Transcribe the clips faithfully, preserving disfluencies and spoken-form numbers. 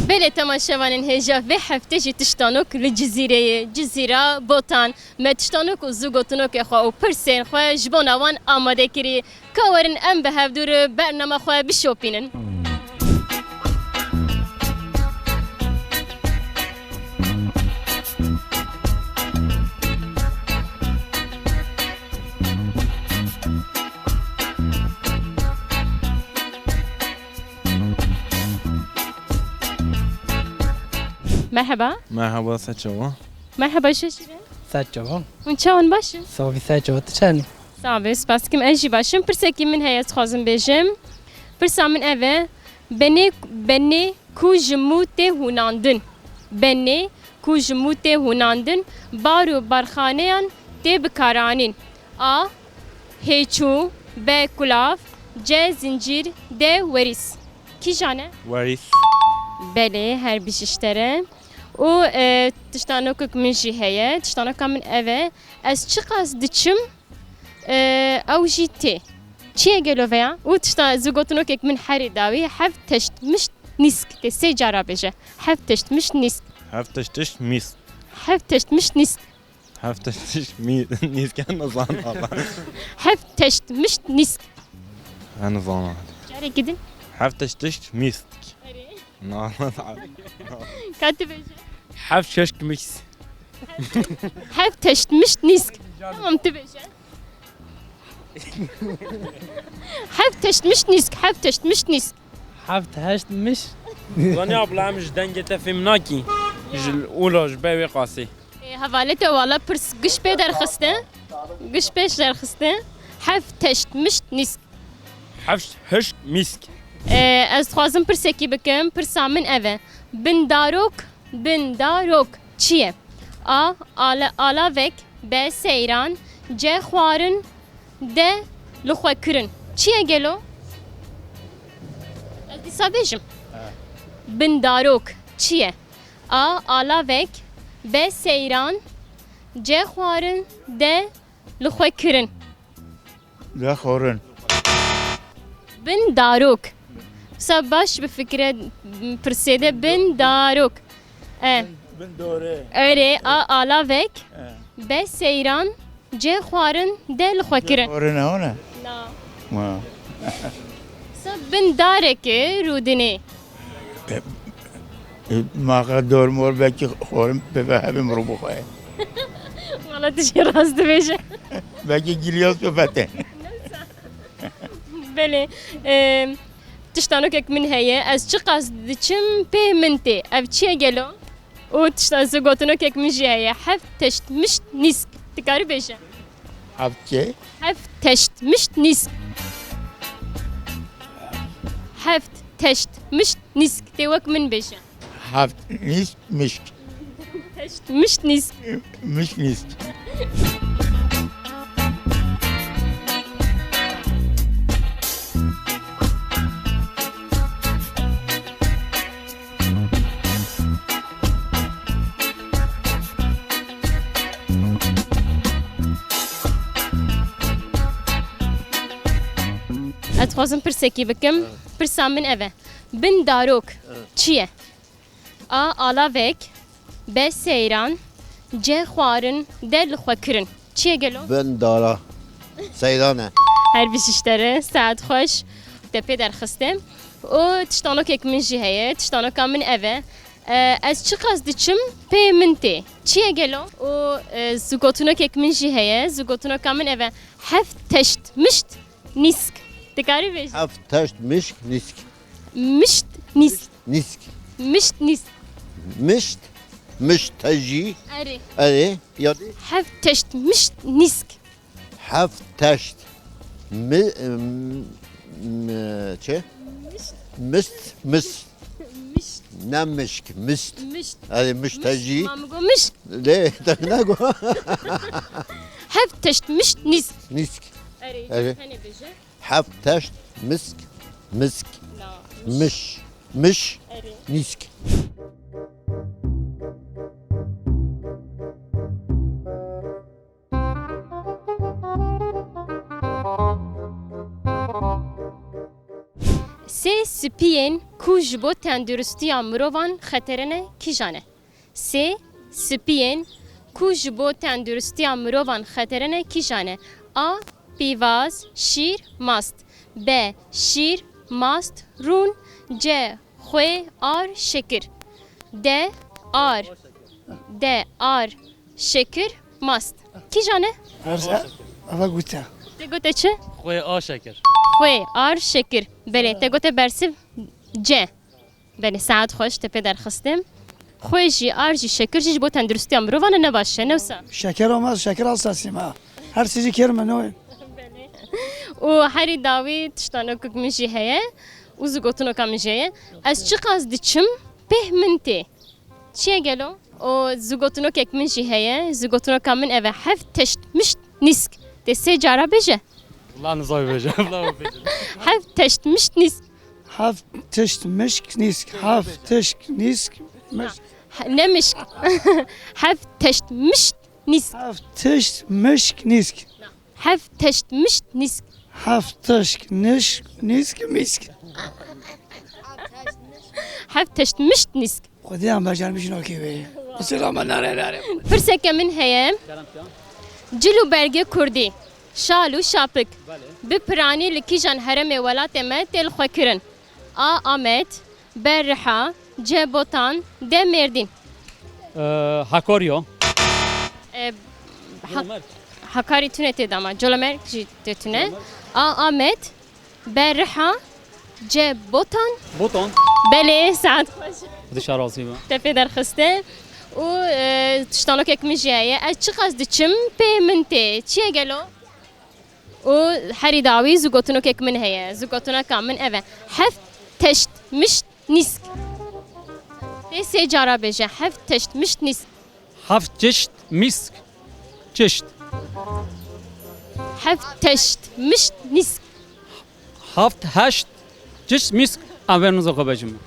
Belê temaşevanên hêja vê heftê jî tiştanok li Cizîrê ye, Cizîra Botan. Me tiştanok û zûgotinokê xwe û pirsên xwe ji bona wan amade kirî. Ka werin em bi hevdû re bernama xwe bişopînin. Merheba. Merheba, se çawa? Merheba, şeşîre. Se çawa? Hûn çawan, baş in? Savî, se çawa, tu çawan î? Sağ be, spas dikim, ez jî baş im. Pirsekî min heye, ez dixwazim bêjim. Pirsa min ev e, benê, benê ku ji mû tê hûnandin. Benê ku ji mû tê hûnandin, bar û barxaneyan tê bikaranîn. A, hêçû, B, kulav, C, zincîr, D, werîs. Kîjan e? Werîs. Belê, her bîst ji te re. Û, e, tiştanokek min jî heye. Tiştanoka min ev e. Ez çiqas diçim, e, ew jî tê. Çi ye gelo veya? Û tişta zûgotinokek min herî dawî, heft teşt mişt nîsk. Tê sê cara bêje. Heft teşt mişt nîsk. Heft teşt mişt nîsk. Heft teşt mişt nîsk. Heft teşt mişt nîsk, ez nizanim valla. Heft teşt mişt nîsk. Ez nizanim. Carekî din. Heft teşt mişt nîsk. Erê. Na, na. Ka tu bêje. Heft teşt mişt. Heft teşt mişt nîsk. Tamam, tu bêje. Heft teşt mişt nîsk, heft teşt mişt nîsk. Heft heşt mişt. Zanî abla, em ji dengê te fêm nakî. Ji ola ji ber wê qasê. Ê, hevalê te wala pirs giş pê derxiste. Giş pêş derxiste. Heft teşt mişt nîsk. Heft heşt mişt nîsk. Ê, ez dixwazim pirsekî bikim. Pirsa min ev e. Bindarok, bindarok çi ye? A, ala-, alavek, B, seyran, C, xwarin, D, lixwekirin. Çi ye gelo? Ez dîsa bêjim. He. Bindarok çi ye? A, alavek, B, seyran, C, xwarin, D, lixwekirin. Lixwekirin. Bin darok. Wisa baş bifikire, pirsê de bin darok. E. Bin, bin dore. Erê, A, alavek. E. B, seyran. C, xwarin. D, lixwekirin. Xwarin e, hone? Na. Ma. Wisa bin darekê rûdinê. E, e, maxa dormor belkî xwarin pê ve hebê mirov bixwe. Wala tu jî rast dibêje. Belkî giliyas bifete. Belê. E, tiştanokek min heye. Ez çiqas diçim pê min tê. Ev çi ye gelo? Û tişta zû gotinokek min jî heye. Heft teşt mişt nîsk. Dikarî bêje. Heft çi? Heft teşt mişt nîsk. Heft teşt mişt nîsk. Tê wek min bêje. Heft nîsk mişk. Teşt mişt nîsk. Mişk nîsk. Ez dixwazim pirsekî bikim. Evet. Pirsa min ev e. Bin darok, evet, çi ye? A, alavek, B, seyran, C, xwarin, D, lixwekirin. Çi ye gelo? Bin dara. Seyran e. Her bijî ji te re, saet xweş. Te pê derxiste. Û tiştanokek min jî heye. Tiştanoka min ev e. E, ez çiqas diçim, pê min tê. Çi ye gelo? Û, e, zûgotinokek min jî heye. Zûgotinoka min ev e. Heft teşt mişt nîsk. Dikarî bêjî? Heft teşt mişk nîsk. Mişt nîsk. Nîsk. Mişt nîsk. Mişt. Mişt tejî. Erê. Erê. Ya. Heft teşt mişt nîsk. Heft teşt. Mi, m-, m-, çi? Mişt. Mist, mist. Mişt. Ne mişk, mist. Mişt. Erê, mişt tejî. Ma min got mişk. Lê, te ne got. Heft teşt mişt nîsk. Nîsk. Erê. Erê. Tenê bêje. Heft teşt misk, misk, na, miş, miş, miş, erê, nîsk. Sê spiyên ku ji bo tenduristiya mirovan xetere ne, kîjan e? Sê, spiyên ku ji bo tenduristiya mirovan xetere ne, kîjan e? A, pîvaz, şîr, mast. B, şîr, mast, rûn. C, xwê, ar, şekir. D, ar. D, ar, şekir, mast. Kîjan e? Her se-, eva gote. Te gote çi? Xwê, ar, şekir. Xwê, ar, şekir. Belê, te gote bersiv C. Belê, saet xweş, te pê derxistim. Xwê jî, ar jî, şekir jî ji bo tenduristiya mirovan e ne baş e, ne wisa? Şeker olmaz, şeker hastası mı? Her sizi kerim ne? Û herî dawî tiştanokek min jî heye û zûgotinoka min jî heye. Ez çiqas diçim, pêh min tê. Çi ye gelo? Û zûgotinokek min jî heye. Zûgotinoka min ev e. Heft teşt mişt nîsk. Tê sê cara bêje. Wala nizam bêje. Wala bêje. Heft teşt mişt nîsk. Heft teşt mişk nîsk. Heft teşt nîsk. Mişk. He, ne mişk? Heft teşt mişt nîsk. Heft teşt mişk nîsk. Heft teşt mişt nîsk. Heft teşt nişk, nîsk, mîsk. Heft teşt mişt nîsk. Xwedê em becermiş nakê wê. Qusura me nare nare. Pirseke min heye. Cil û bergê kurdî, şal û şapik, bi piranî li kîjan herêmê welatê me tê lixwekirin? A, Amed. B, Riha. C, Botan. D, Mêrdîn. Ee, Hakarya. Ee, Ha-, Hakarî tune tê de ama. Colemêrg jî tê tune. A, Amed. B, Riha. C, Botan. Botan. Belê, saet xweş. Xwedê şer razî be. Te pê derxiste. Û, e, tiştanokek min jî heye. Ez çiqas diçim, pê min tê. Çi ye gelo? Û herî dawî zûgotinokek min heye. Zûgotineka min ev e. Heft teşt mişt nîsk. Tê sê cara bêje. Heft teşt mişt nîsk. Heft çişt mîsk. Çişt. Heft teşt mişt nîsk. Heft heşt çişt mîsk. Em vê niza xwe bejim.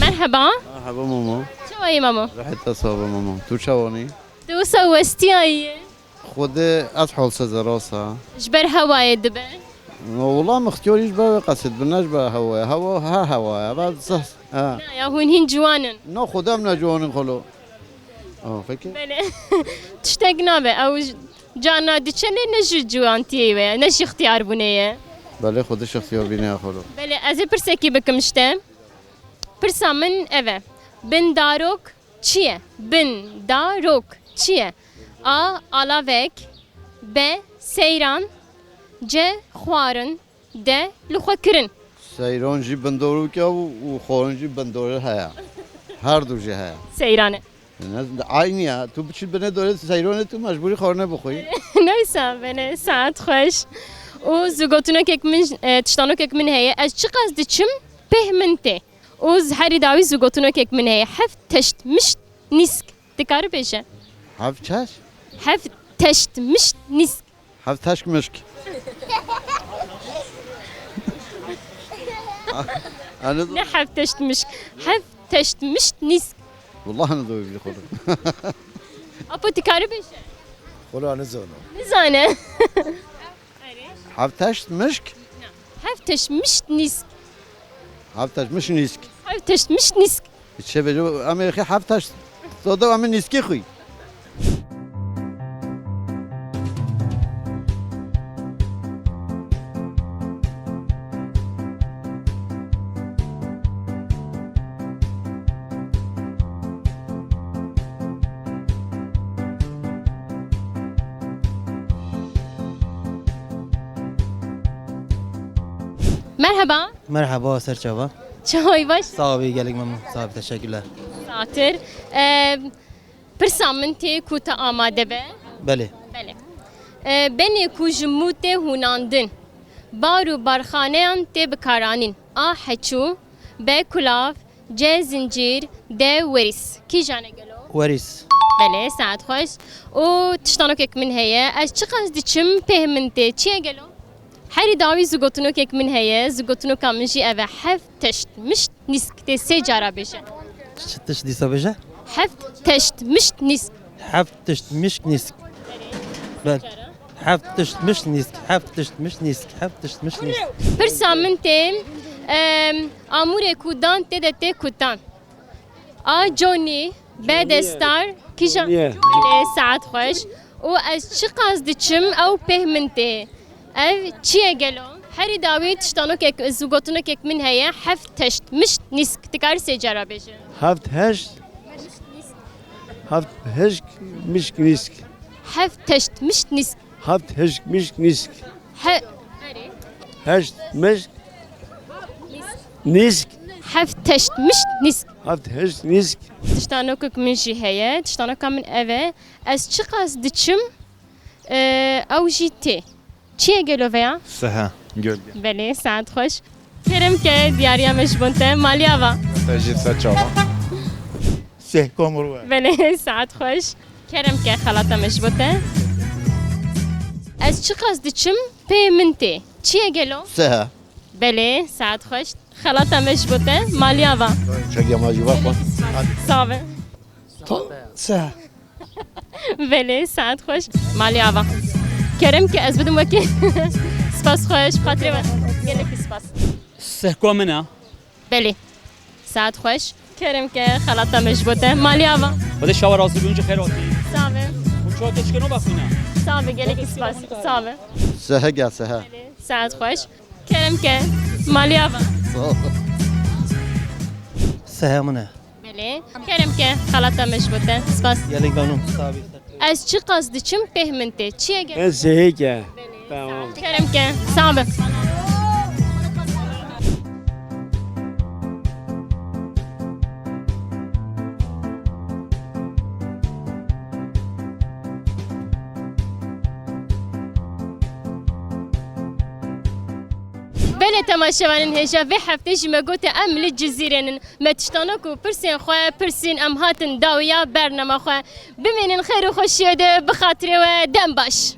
Merheba. Merheba mama. Çawa yî mama? Rehet te sağ be mama. Tu çawa nî? Tu wisa westiyayî. Xwedê ez halsiz e, rast e. Ji ber hewayê dibe? No, wela mixtiyarî ji ber wê qesid bin, ne ji ber hewayê. Hewa, her hewayê. Eva zeh-, he. Na, ya hûn hîn ciwan in. No, Xwedê em ne ciwan in xwelo. Ah, peki. Belê. Tiştek nabe. Ew j-, carna diçe lê ne ji ciwantiyê ye, ne ji ixtiyarbûnê ye. Belê, Xwedê ji ixtiyarbînê ye xwelo. Belê, ez ê pirsekî bikim ji te. Pirsa min ev e. Bindarok çi ye? Bindarok çi ye? A, alavek. B, seyran. C, xwarin. D, lixwekirin. Seyran jî bindarok e û, û xwarin jî bindarê heye. Her du jî heye. Seyran e. Ne, aynî ya. Tu biçî binê dorê seyranê tu mecbûrî xwarine bixwî. Neyse, bene, saet xweş. Û zûgotinokek min, e, tiştanokek min heye. Ez çiqas diçim, pêh min tê. Û z-, herî dawî zûgotinokek min heye. Heft teşt mişt nîsk. Dikarî bêje. Heft çaş? Heft teşt mişt nîsk. Heft teşk mişk. Anladın? Ne heft teşt mişk? Heft teşt mişt nîsk. Wallahi ne doğru bir konu. Apo dikarî bêje. Xwela nizano. Nizane. Heft teşt mişk? Heft teşt mişt nîsk. Heft teşt mişt nîsk. Heft teşt mişt nîsk. Çi bêje, em ê xê heft teşt. Soda em ê nîskî xwî. Merhaba. Merhaba, ser çava. Çawa yî, baş? Sağ ol, iyi geldik mama. Sağ ol, teşekkürler. Satir. Ee, Pirsa min tê ku te amade be. Belê. Belê. E, benê ku ji mû tê hûnandin, bar û barxaneyan tê bikaranîn. A, heçû, B, kulav, C, zincîr, D, werîs. Kîjan e gelo? Werîs. Belê, saet xweş. Û tiştanokek min heye. Ez çiqas diçim, pêh min tê. Çi ye gelo? Herî dawî zûgotinokek min heye, zûgotinoka min jî ev e, heft teşt mişt nîsk, tê sê cara bêje. Çi tişt dîsa bêje? Heft teşt mişt nîsk. Heft tişt mişk nîsk. Bel. Heft tişt mişt nîsk, heft tişt mişt nîsk, heft tişt mişt nîsk. Pirsa min tê, em, Amûrê ku dan tê de tê kutan. A Johnny, B de Star, kîjan? Johnny ye. Belê, saet xweş. Û ez çiqas diçim ew pêh min tê. Ev çi ye gelo? Herî dawî tiştanokek, ez gotinokek min heye, heft teşt, mişt, nîsk. Ti karî sê cara bêje. Heft heşt. Heft hişk, mişk, nîsk. Heft teşt, mişt, nîsk. Heft hişk, mişk, nîsk. He- Heşt mişk, nîsk. Heft teşt, mişt, nîsk. Heft hişk, nîsk. Tiştanokek min jî heye. Tiştanoka min ev e. Ez çiqas diçim, e, ew jî tê. Çi ye gelo veya? Sehe, gölge. Belê, saet xweş. Kerem ke, diyariya me ji bo te. Malî ava. Te jî ser çava. Seh komur we. Belê, saet xweş. Kerem ke, xelata me ji bo te. Ez çiqas diçim, pê min tê. Çi ye gelo? Sehe. Belê, saet xweş. Xelata me ji bo te. Malî ava. Çek ya ma jî va xwe. Sağ be. Sehe. Belê, saet xweş. Malî ava. Kerem ke ez bidim wekî. Spas xweş, xatirê we. Gelekî spas. Sehko min e. Belê. Saet xweş. Kerem ke xelata me ji bo te. Malî ava. Xwedê şewa razî bin, xêr hatî. Sağ be. Hûn çawa tişkino bexwîne. Sağ be, gelekî spas. Sağ be. Sehe gel, sehe. Saet xweş. Kerem ke. Malî ava. Sağ ol. Sehe min e. Belê. Kerem ke, xelata me ji bo te. Spas. Gelek memnun. Sağ ol. Ez çiqas diçim, pêh min tê. Çi ye gel? Ez sehê ke. Tamam. Kerem ke. Sağ be. Belê temaşevanên hêja, vê heftê jî me gote em li Cizîrê nin. Me tiştanok û pirsên xwe pirsîn, em hatin dawiya bernama xwe. Bimînin xêr û xweşiyê de, bi xatirê we, dem baş.